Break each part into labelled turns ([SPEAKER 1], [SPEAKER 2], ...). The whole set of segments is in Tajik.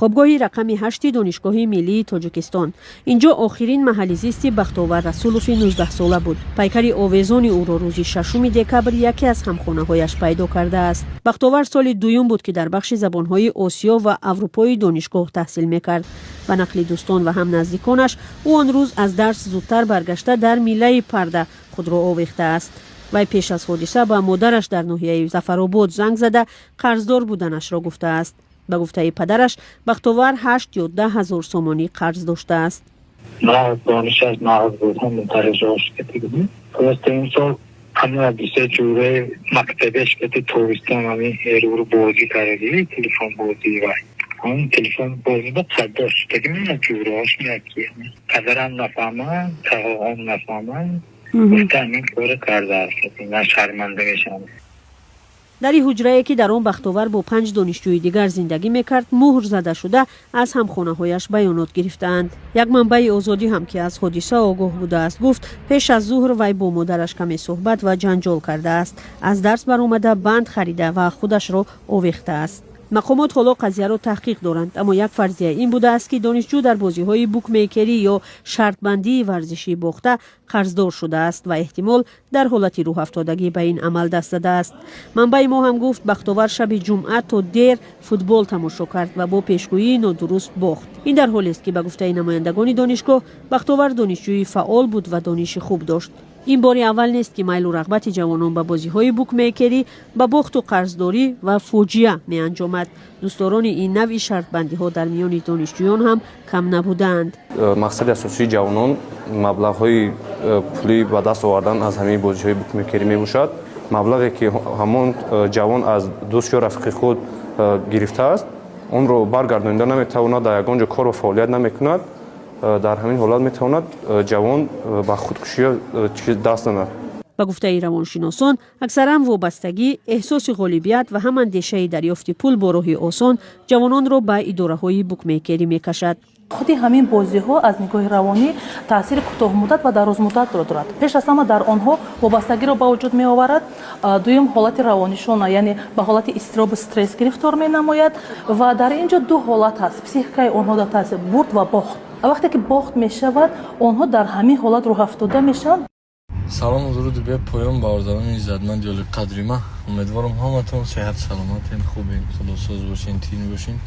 [SPEAKER 1] Хобгоҳи рақами 8-и Донишгоҳи миллии Тоҷикистон. Инҷо охирин маҳалли зисти Бахтовар Расулови 19-сола буд. Пайкари овезони ӯро рӯзи 6 декабр яке аз ҳамхонаҳояш пайдо кардааст. Бахтовар соли дуюм буд, ки дар бахши забонҳои Осиё ва Аврупои донишгоҳ таҳсил мекард. Ба нақли дӯстон ва ҳам наздиконаш, ӯ он рӯз аз дарс зудтар баргашта, дар милаи парда худро овехтааст. Вай пеш аз ҳодиса ба модараш дар ноҳияи Зафаробод занг зада, қарздор буданашро гуфтааст. Ба гуфтаи падараш, Бахтовар 8 ё 10 ҳазор сомонӣ қарз доштааст.
[SPEAKER 2] Донишаш нағз буд, ҳамон дараҷаош кати просто имсол ҳама бисёр ҷураи мактабеш кати тобистон ҳамин эруру бозӣ кардаги, телефон бозӣ, вай ҳамон телефон бозида қаддор шудаги, мена ҷураош меяки падарам нафаҳмад, тағоҳом нафаҳмад, гуфта ҳамин кора кардааст, ман шарманда мешавам.
[SPEAKER 1] Дари ҳуҷрае, ки дар он Бахтовар бо панҷ донишҷӯи дигар зиндагӣ мекард, муҳр зада шуда. Аз ҳамхонаҳояш баёнот гирифтаанд. Як манбаи Озодӣ ҳам, ки аз ҳодиса огоҳ будааст, гуфт, пеш аз зуҳр вай бо модараш каме суҳбат ва ҷанҷол кардааст, аз дарс баромада, банд харида ва худашро овехтааст. Мақомот ҳоло қазияро таҳқиқ доранд, аммо як фарзия ин будааст, ки донишҷӯ дар бозиҳои букмекерӣ ё шартбандии варзишӣ бохта, қарздор шудааст ва эҳтимол дар ҳолати рӯҳафтодагӣ ба ин амал даст задааст. Манбаи мо ҳам гуфт, Бахтовар шаби ҷумъа то дер футбол тамошо кард ва бо пешгӯии нодуруст бохт. Ин дар ҳолест, ки ба гуфтаи намояндагони донишгоҳ, Бахтовар донишҷӯи фаъол буд ва дониши хуб дошт. Ин бори аввал нест, ки майлу рағбати ҷавонон ба бозиҳои букмекерӣ ба бохту қарздорӣ ва фоҷиа меанҷомад. Дӯстдорони ин навъи шартбандиҳо дар миёни донишҷӯён ҳам кам набудаанд.
[SPEAKER 3] Мақсади асосии ҷавонон маблағҳои пулӣ ба даст овардан аз ҳамин бозиҳои букмекерӣ мебошад. Маблағе, ки ҳамон ҷавон аз дӯст ё рафиқи худ гирифтааст, онро баргардонида наметавонад, дар ягон ҷо кору фаъолият намекунад. Дар ҳамин ҳолат метавонад ҷавон ба худкушӣ даст занад.
[SPEAKER 1] Ба гуфтаи равоншиносон, аксаран вобастагӣ, эҳсоси ғолибият ва ҳам андешаи дарёфти пул бо роҳи осон ҷавононро ба идораҳои букмекерӣ мекашад.
[SPEAKER 4] Худи ҳамин бозиҳо аз нигоҳи равонӣ таъсири кӯтоҳмуддат ва дарозмуддатро дорад. Пеш аз ҳама дар онҳо вобастагиро ба вуҷуд меоварад. Дуюм, ҳолати равонишона, яъне ба ҳолати изтиробу стресс гирифтор менамояд. Ва дар ин ҷо ду ҳолат ҳаст: психикаи онҳо дар таъсир бурд ва бохт. Вақте ки бохт мешавад, онҳо дар ҳамин ҳолат рӯҳафтода мешаванд.
[SPEAKER 5] Салому дуруди бепоён, бародарони иззатманди олиқадри ман. Умедворам, ҳаматон сеҳат саломатен, хубен, худосоз бошен, тин бошен.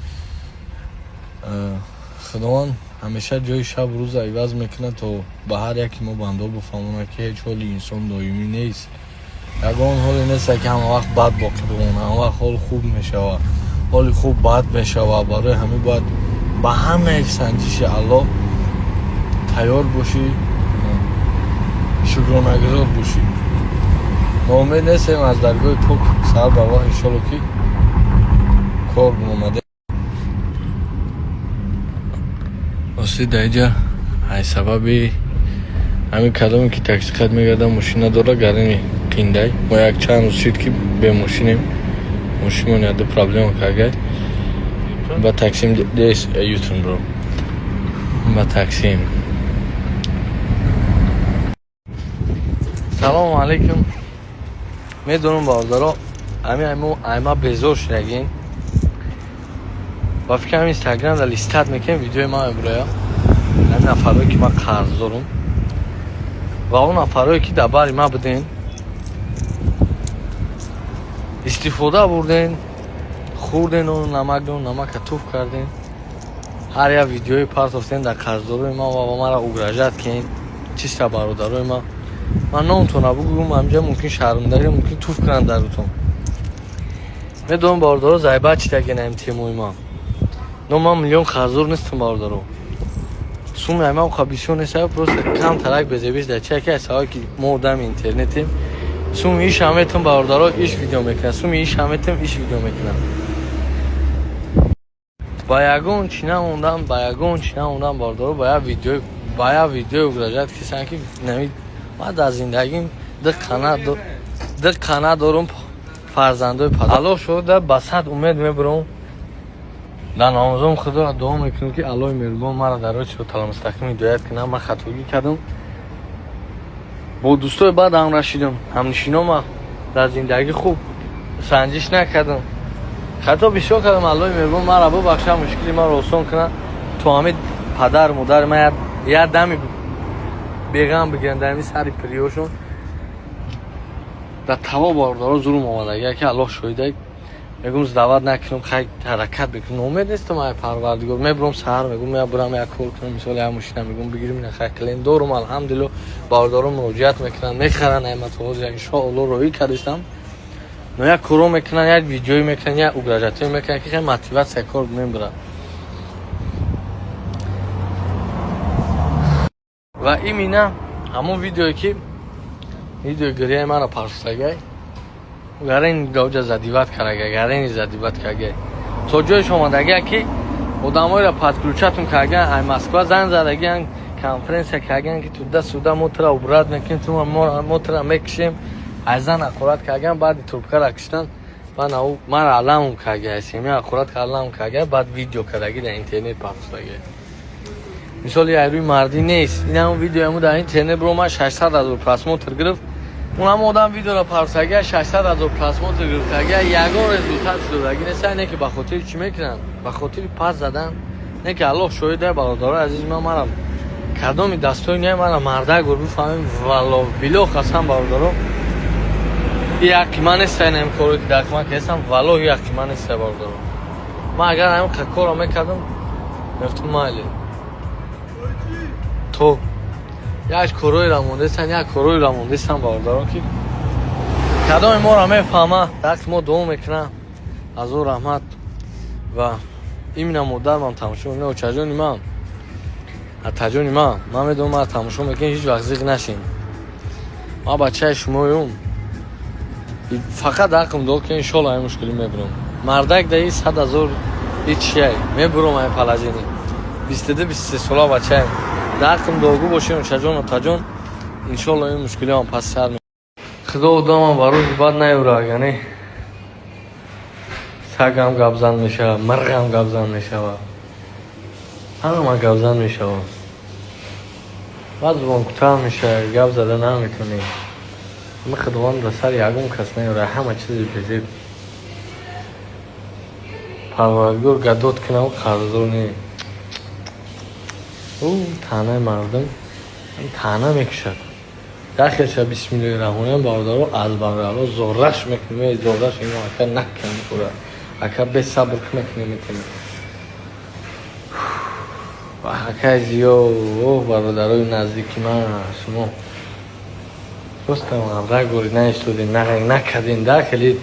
[SPEAKER 5] Худованд ҳамеша ҷои шаб рӯза иваз мекунад, то ба ҳар яке мо бандаҳо бифаҳмонад, ки ҳеҷ ҳоли инсон доимӣ нест. Ягон ҳоле нест, ки ҳама вақт бад боқӣ бимонад. Ҳама вақт ҳол хуб мешавад, ҳоли хуб бад мешавад. Барои ҳамин бояд ба ҳамаи санҷиши Аллоҳ тайёр бошӣ, шукронагузор бошӣ. Ноумед нестем аз даргоҳи пок. Саҳар ба вақт, иншолло, ки кор омада. Рости, дар инҷа ай сабаби ҳамин кадоме ки такси қад мегардам, мошин надора, гарини қиндай. Мо як чанд рӯз шид, ки бемошинем. Мошинмон яду проблема каргай, ба таксим дес ютун бро, ба таксим. Салому алайкум. Медонам, бародаро, ами айма безор шудагин. Ба фикрам, Инстаграм дар листать мекунем, видеои ман мебуроя. Ҳамин нафарое, ки ман қарз дорум, ва он нафарое, ки дар бари ман буден, истифода бурден, хӯрден, ону намак, намака туф карден, ҳар як видеои партофтен дар қарздорои ман ва маро угрожать кен. Чиста, бародарои ман, ман номтона бугӯм ҳамҷа, мумкин шармандаги, мумкин туф кунанд дар рӯтон. Медонам, бародаро, зайба чидаген ҳам темои ман. Но ман миллион қарздор нестам, бародаро. Суми айман ха бисёр нест, просто кам тарак безебиш дар чаки аз сабаби ки мо одами интернетем. Суми иш ҳаметам, бародаро, иш видео мекунам, суми иш ҳаметам, иш видео мекунам. Ба ягон чӣ намондам, ба ягон чӣ намондам, бародаро. Ба як видеои угрожать кисан, ки нами ман дар зиндагим ду қана дорум, фарзандои падар. Аллоҳ шоҳида, ба сад умед мебурам, дар намозом Худоро дуо мекунам, ки Аллоҳи меҳрубон маро дар роҳи сиротал мустақим ҳидоят кунад. Ман хатогӣ кардам, бо дӯстои бад ҳамра шидам, ҳамнишинома дар зиндагӣ хуб санҷиш накардам. Хато бисёр кардам, Аллоҳи меҳрубон маро бубахша, мушкили маро осон кунад. То ҳамин падар модари ман як дами беғам бигиранд дар ҳамин сари пириёшон. Дар таво бародаро зулм омадагия, ки Аллоҳ шоҳида. Мегум, сдавать накунам, хай, ҳаракат бикунам. Ноумед нестам ай Парвардигор. Мебурам саҳар, мегум, я бурам, як кор кунам, мисол, як мошина, мегум, бигирим. Ина, хай, клиент дорум, алҳамдулилло, бародаро муроҷиат мекунанд, мехаранд. Айматҳози, иншоалло, роҳӣ кардистам. Но як коро мекунанд, як видеое мекунанд, як угрожать ое мекунанд, ки хеле мотивация кор мебарад. Ва имина ҳамон видеое, ки видеои гирияи маро парсагай, гарени гаоҷа задевать карага, гарени задевать карага, то ҷоеш омадагия, ки одамоеро подключать ун карган, ай Москва занг задагиян, конференсия карган, ки туда сюда мо тура убрать мекунем, ту мо тура мекушем. Ай зан ҳақорат карган, баъди трубкара киштан, баъд мара аламум карга, семья ҳақорат алам карга, баъд видео кардаги, дар интернет пахшдаги. Мисоли, ай рӯи мардӣ нест. Ин ҳамон видеояму дар интернет биромад, 600 000 просмотр гирифт. Он ҳам одам видеоро парсага, 600 000 просмотр гирифтага, ягон результат шудаги нест. Не ки ба хотири чӣ мекунанд? Ба хотири пас задан. Не ки Аллоҳ шоҳида, бародарои азизи ман, марам кадоми дастои не, мара мардак бур бифаҳмем. Валло, било, қасам, бародаро, яқи ман нест. Ин коро ки дар ман кардам, валлоҳи, яқи ман нест, бародаро. Ман агар ҳамин корро мекардам, мефтум, майли, то як короеро мондестан, як короеро мондестан, бародарон, ки кадоми моро мефаҳма, даст мо дуо мекунам, аз ӯ раҳмат. Ва имина модармам тамошо мекунад, очаҷони ман, атаҷони ман, ман медонам, мара тамошо мекунед, ҳеҷ вақт зиқ нашин. Ман бачаи шумоюм, фақат ҳаққм дуо ки иншолло ай мушкилӣ мебурам. Мардак даи 100 000 ҳичияй мебурам ай положение. 22, 23 сола бачаем, дар ҳаққм дуогӯ бошем, очаҷон, отаҷон. Иншолло ин мушкилиам пас сар. Худо одамам ба рӯзи бад наёра. Яъне сагам гапзан мешавад, мирғам гапзан мешавад, ҳама гапзан мешавад. Баъд зубонкӯтаҳ мешавад, гап зада наметонӣ. Ама Худованд ба сари ягон кас наёра. Ҳама чизи безеб Парвардигор гадот кунам, қарздор не. Ӯ таънаи мардум таъна мекушад. Дахелша бисмиллоҳи раҳмонирраҳим, бародаро, аз бародаро зорраш мекунем, зорраш ино, ака, накунем кора, ака, бесабр мекунем, метем, акай зиё. Оҳ, бародарои наздики ман, шумо просто мардак гори наистодем, накардем да хеле.